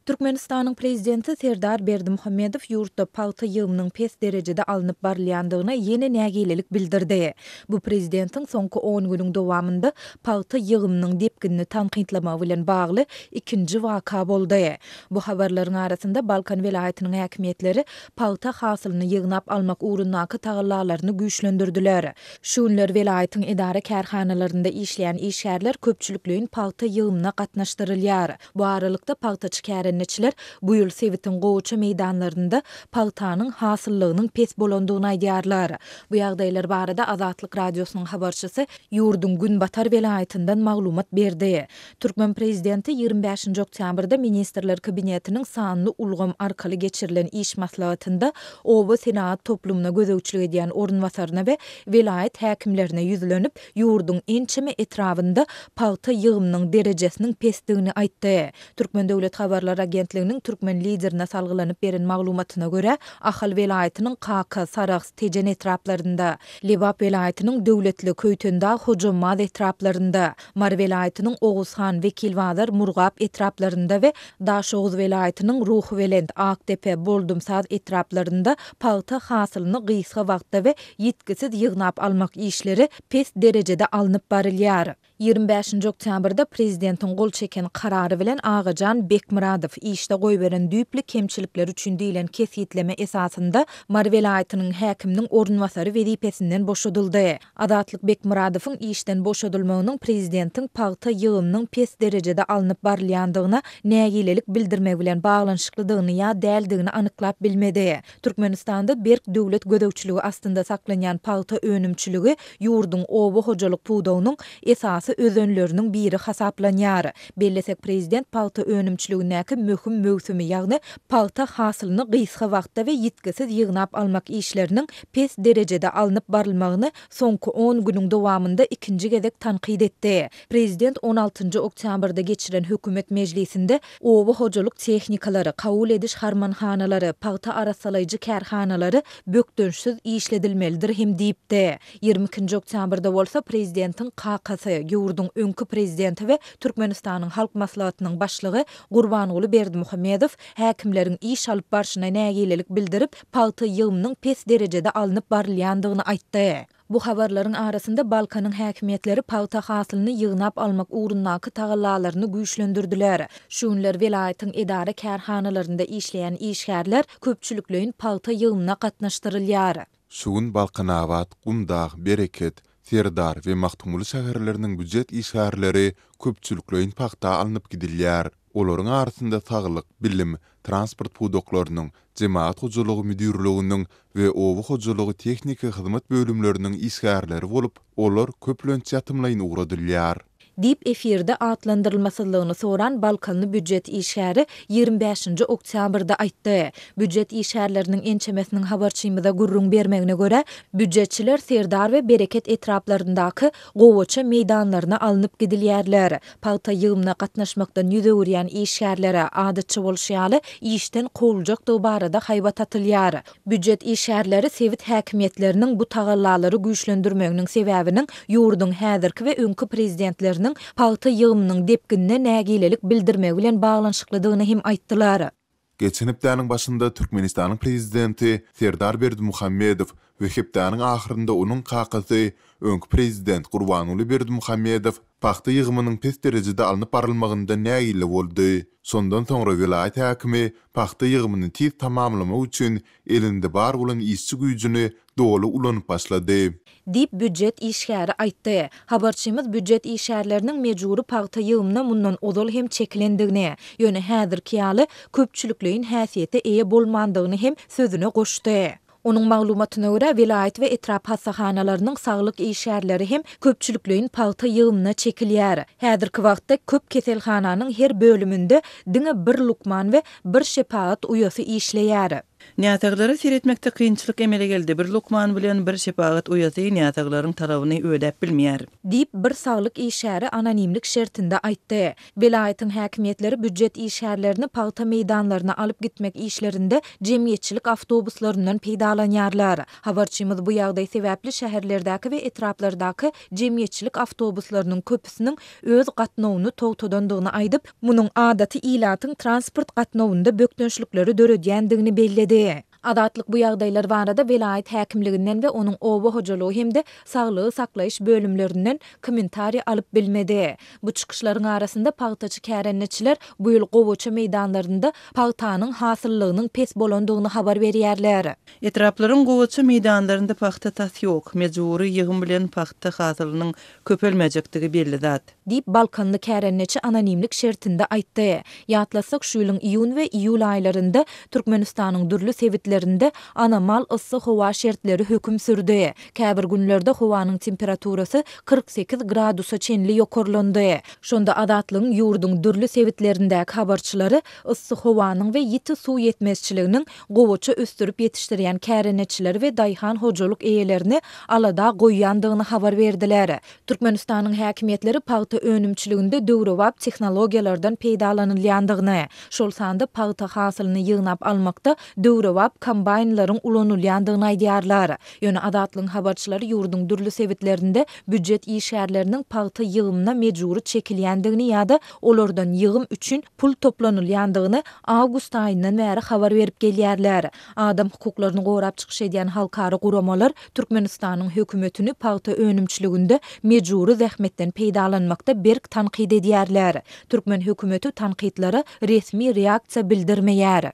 Türkmenistanyň prezidenti Serdar Berdimuhamedow ýurtda pagta ýygymynyň pes derejede alnyp barylýandygyna ýene nägilelik bildirdi. Bu prezidentiň soňky on günüň dowamynda pagta ýygymynyň depginini tankytlamagy bilen bagly ikinji waka boldy. Bu habarlaryň arasynda Balkan welaýatynyň häkimiýetleri pagta hasylyny ýygnap almak ugrundaky tagallalaryny güýçlendirdiler. Şu günler welaýatyň edara-kärhanalarynda işleýän işgärler köpçülikleýin pagta ýygymyna gatnaşdyrylýar. Bu aralykda, pagtaçy kärendeçiler bu ýyl sebitiň gowaça meýdanlarynda pagtanyň hasyllygynyň pes bolandygyny aýdýarlar. Bu ýagdaýlar barada Azatlyk Radiosynyň habarçysy ýurduň günbatar welaýatyndan maglumat berdi. Türkmen prezidenti 25-nji oktýabrda Ministrler Kabinetiniň sanly ulgam arkaly geçirilen iş maslahatynda oba senagat toplumyna gözegçilik edýän orunbasaryna we welaýat häkimlerine ýüzlenip, ýurduň ençeme etrabynda pagta ýygymynyň derejesiniň pesdigini aýtdy. Türkmen döwlet habarlar agentliginiň türkmen Liderine salgylanyp beren maglumatyna görä, Ahal welaýatynyň Kaka, Sarahs, Tejen etraplarynda, Lebap welaýatynyň Döwletli, Köýtendag, Hojambaz etraplarynda, Mary welaýatynyň Oguzhan, Wekilbazar, Murgap etraplarynda we Daşoguz welaýatynyň Ruhubelent, Akdepe, Boldumsaz etraplarynda pagta hasylyny gysga wagtda we ýitgisiz ýygnap almak işleri pes derejede alnyp barylýar. 25-nji oktýabrda prezidentiň gol çeken karary bilen Agajan Bekmyradow işde goýberen düýpli kemçilikleri üçin diýlen kesgitleme esasynda Mary welaýatynyň häkiminiň orunbasary wezipesinden boşadyldy. Azatlyk Bekmyradowyň işden boşadylmagynyň prezidentiň pagta ýygymynyň pes derejede alnyp barylýandygyna nägilelik bildirmegi bilen baglanyşyklydygyny ýa däldigini anyklap bilmedi. Türkmenistanda berk döwlet gözegçiligi astynda saklanýan pagta önümçiligi ýurduň oba hojalyk pudagynyň esasy özenleriniň biri hasaplanýar. Bellesek, prezident pagta önümçiligindäki möhüm möwsümi, ýagny pagta hasylyny gysga wagtda we ýitgisiz ýygnap almak işleriniň pes derejede alnyp barylmagyny soňky on günüň dowamynda ikinji gezek tankyt etdi. Prezident on altynjy oktýabrda geçiren hökümet mejlisinde oba hojalyk tehnikalary, kabul ediş harmanhanalary, pagta arassalaýjy kärhanalary bökdençsiz işledilmelidir hem diýipdi. 22 ikinji oktýabrda bolsa prezidentiň kakasy, ýurduň öňki prezidenti we Türkmenistanyň Halk Maslahatynyň başlygy Gurbanguly Berdimuhamedow häkimleriň iş alyp barşyna nägilelik bildirip, pagta ýygymynyň pes derejede alnyp barylýandygyny aýtdy. Bu habarlaryň arasynda Balkanyň häkimiýetleri pagta hasylyny ýygnap almak ugrundaky tagallalaryny güýçlendirdiler. Şu günler welaýatyň edara-kärhanalarynda işleýän işgärler köpçülikleýin pagta ýygymyna gatnaşdyrylýar. Şu gün Balkanabat, Gumdag, Bereket, Serdar we Magtymguly şäherleriniň býujet işgärleri köpçülikleýin pagta alnyp gidilýär. Olaryň arasynda saglyk, bilim, transport pudaklarynyň, jemagat hojalygy müdirliginiň we oba hojalygy tehniki hyzmat bölümleriniň işgärleri bolup, olar köplenç ýatymlaýyn ugradylýar. Diýip, efirde atlandyrylmasyzlygyny soran balkanly býujet işgäri 25-nji oktýabrda aýtdy. Býujet işgärleriniň ençemesiniň habarçymyza gürrüň bermegine görä, býujetçiler Serdar we Bereket etraplaryndaky gowaça meýdanlaryna alnyp gidilýärler. Pagta ýygymyna gatnaşmakdan ýüz öwürýän işgärlere, adatça bolşy ýaly, işden kowuljakdygy barada haýbat atylýar. Býujet işgärleri sebit häkimiýetleriniň bu tagallalary güýçlendirmeginiň sebäbiniň ýurduň häzirki we öňki prezidentleriniň pagta ýygymynyň depginine nägilelik bildirmegi bilen baglanyşyklydygyny hem aýtdylar. Geçen hepdäniň başynda Türkmenistanyň Prezidenti Serdar Berdimuhamedow we hepdäniň ahyrynda onuň kakasy, öňki Prezident Gurbanguly Berdimuhamedow pagta ýygymynyň pes derejede alnyp barylmagyndan nägile boldy. Şondan soňra welaýat häkimi pagta ýygymyny tiz tamamlamak üçin elinde bar bolan işçi güýjüni doly ulanyp başlady. Diýip, býujet işgäri aýtdy. Habarçymyz býujet işgärleriniň mejbury pagta ýygymyna mundan ozal hem çekilendigini, ýöne häzirki ýaly köpçülikleýin häsiýete eýe bolmandygyny hem sözüne goşdy. Onuň maglumatyna görä, welaýat we etrap hassahanalarynyň saglyk işgärleri hem köpçülikleýin pagta ýygymyna çekilýär. Häzirki wagtda köp keselhananyň her bölüminde diňe bir lukman we bir şepagat uýasy işleýär. Näsaglara seretmekde kynçylyk emele geldi, bir lukman bilen bir şepagat uýasy näsaglaryň talabyny ödäp bilmeýär. Diýip, bir saglyk işgäri anonimlik şertinde aýtdy. Welaýatyň häkimiýetleri býujet işgärlerini pagta meýdanlaryna alyp gitmek işlerinde jemgyýetçilik awtobuslaryndan peýdalanýarlar. Habarçymyz bu ýagdaý sebäpli şäherlerdäki we etraplardaky jemgyýetçilik awtobuslarynyň köpüsiniň öz gatnawyny togtadandygyny aýdyp, munuň adaty ilatyň transport gatnawynda bökdençlikleri döredýändigini belledi. Azatlyk bu ýagdaýlar barada welaýat häkimliginden we onuň oba hojalygy hem-de saglygy saklaýyş bölümlerinden kommentariý alyp bilmedi. Bu çykyşlaryň arasynda pagtaçy kärendeçiler bu ýyl gowaça meýdanlarynda pagtanyň hasyllygynyň pes bolandygyny habar berýärler. Etraplaryň gowaça meýdanlarynda pagta tas ýok. Mejbury ýygym bilen pagta hasylynyň köpelmejekdigi belli zat. Diýip, balkanly kärendeçi anonimlik şertinde aýtdy. Ýatlatsak, şu ýylyň iýun we iýul aýlarynda Türkmenistanyň dürli sebitlerinde anomal yssy howa şertleri höküm sürdi. Käbir günlerde howanyň temperaturasy 48 gradusa çenli ýokarlandy. Şonda Azatlygyň ýurduň dürli sebitlerindäki habarçylary yssy howanyň we ýiti suw ýetmezçiliginiň gowaça ösdürip ýetişdirýän kärendeçileri we daýhan hojalyk eýelerini alada goýýandygyny habar berdiler. Türkmenistanyň häkimiýetleri pagta önümçiliginde döwrebap tehnologiýalardan peýdalanylýandygyny, şol sanda pagta hasylyny ýygnap almakda döwrebap kombaýnlaryň ulanylýandygyny aýdýarlar. Ýöne Azatlygyň habarçylary ýurduň dürli sebitlerinde býujet işgärleriniň pagta ýygymyna mejbury çekilýändigini ýa-da olardan ýygym üçin pul toplanylýandygyny awgust aýyndan bäri habar berip gelýärler. Adam hukuklaryny gorap çykyş edýän halkara guramalar Türkmenistanyň hökümetini pagta önümçiliginde mejbury zähmetden peýdalanmakda berk tankyt edýärler. Türkmen hökümeti tankytlara resmi reaksiýa bildirmeýär.